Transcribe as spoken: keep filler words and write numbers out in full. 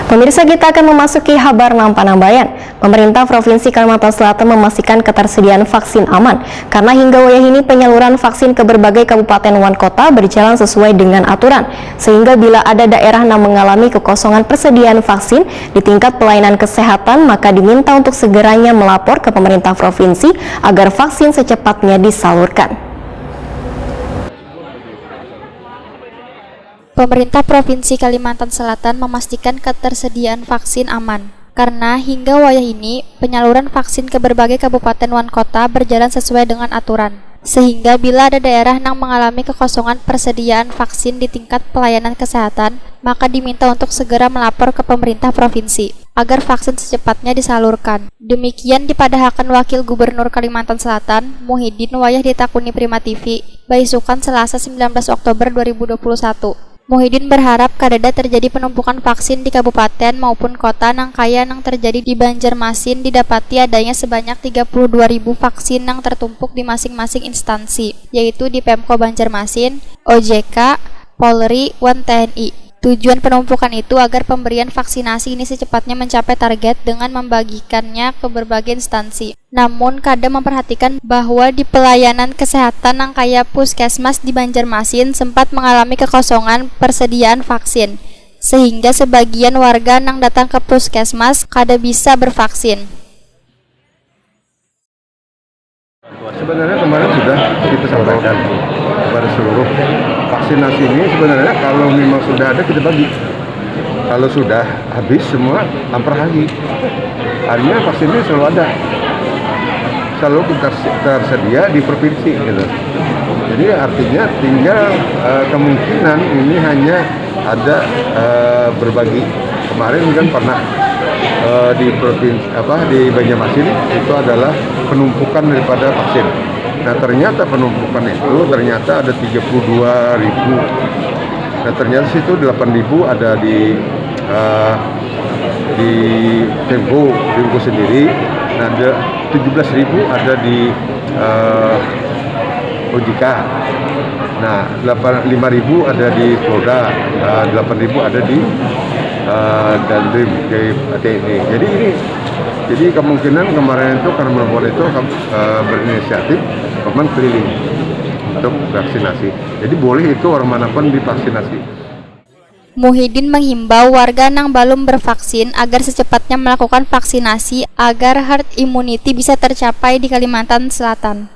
Pemirsa, kita akan memasuki habar nang panambayan. Pemerintah Provinsi Kalimantan Selatan memastikan ketersediaan vaksin aman, karena hingga wayah ini penyaluran vaksin ke berbagai kabupaten wan kota berjalan sesuai dengan aturan, sehingga bila ada daerah nang mengalami kekosongan persediaan vaksin di tingkat pelayanan kesehatan, maka diminta untuk segeranya melapor ke pemerintah provinsi agar vaksin secepatnya disalurkan. Pemerintah Provinsi Kalimantan Selatan memastikan ketersediaan vaksin aman, karena hingga wayah ini penyaluran vaksin ke berbagai kabupaten wan kota berjalan sesuai dengan aturan. Sehingga bila ada daerah nang mengalami kekosongan persediaan vaksin di tingkat pelayanan kesehatan, maka diminta untuk segera melapor ke pemerintah provinsi agar vaksin secepatnya disalurkan. Demikian dipadahakan Wakil Gubernur Kalimantan Selatan, Muhyiddin, wayah ditakuni Prima T V, baisukan Selasa, sembilan belas Oktober dua ribu dua puluh satu. Muhyiddin berharap kadada terjadi penumpukan vaksin di kabupaten maupun kota nang kaya nang terjadi di Banjarmasin, didapati adanya sebanyak tiga puluh dua ribu vaksin nang tertumpuk di masing-masing instansi, yaitu di Pemko Banjarmasin, O J K, Polri, wan T N I. Tujuan penumpukan itu agar pemberian vaksinasi ini secepatnya mencapai target dengan membagikannya ke berbagai instansi. Namun, kada memperhatikan bahwa di pelayanan kesehatan nang kaya puskesmas di Banjarmasin sempat mengalami kekosongan persediaan vaksin, sehingga sebagian warga nang datang ke puskesmas kada bisa bervaksin. Sebenarnya kemarin sudah kita sampaikan kepada seluruh, vaksinasi ini sebenarnya kalau memang sudah ada, kita bagi. Kalau sudah habis semua, lampar lagi. Artinya vaksin ini selalu ada, selalu tersedia di provinsi gitu. Jadi artinya tinggal uh, kemungkinan ini hanya ada uh, berbagi. Kemarin kan pernah uh, di provinsi apa di Banjarmasin itu adalah penumpukan daripada vaksin. Nah, ternyata penumpukan itu ternyata ada tiga puluh dua ribu. Nah, ternyata situ delapan ribu ada di uh, di Pemko, Pemko sendiri. Nah, ada tujuh belas ribu ada di uh, O J K. Nah, delapan lima ribu ada di Polda, uh, delapan ribu ada di uh, Dandim, di T N I. Jadi ini jadi kemungkinan kemarin itu karena perempuan itu uh, berinisiatif memang keliling untuk vaksinasi. Jadi boleh itu orang manapun divaksinasi. Muhyiddin menghimbau warga nang balum bervaksin agar secepatnya melakukan vaksinasi agar herd immunity bisa tercapai di Kalimantan Selatan.